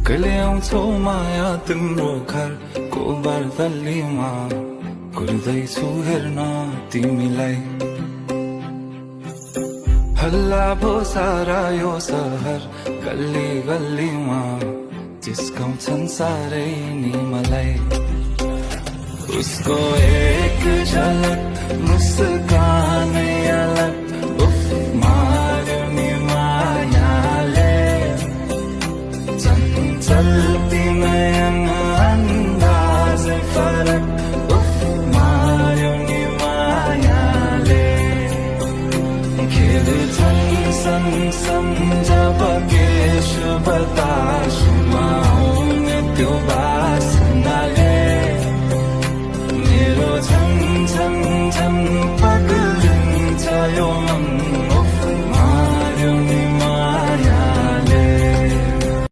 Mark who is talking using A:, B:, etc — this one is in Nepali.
A: कहिले आउँछौ माया तिम्रो घरको बर्दलीमा कुर्दैछु हेर्न तिमीलाई हल्ला भो सारा यो सहर गल्ली गल्लीमा जिस्काउँछन् सारै नि मलाई उसको एक झलक मुस्कानै अलग उफ मार्यो नि मायाले चल्ती नयन अन्दाजै फरक उफ मार्यो नि मायाले खेल्छन् सँगसँगै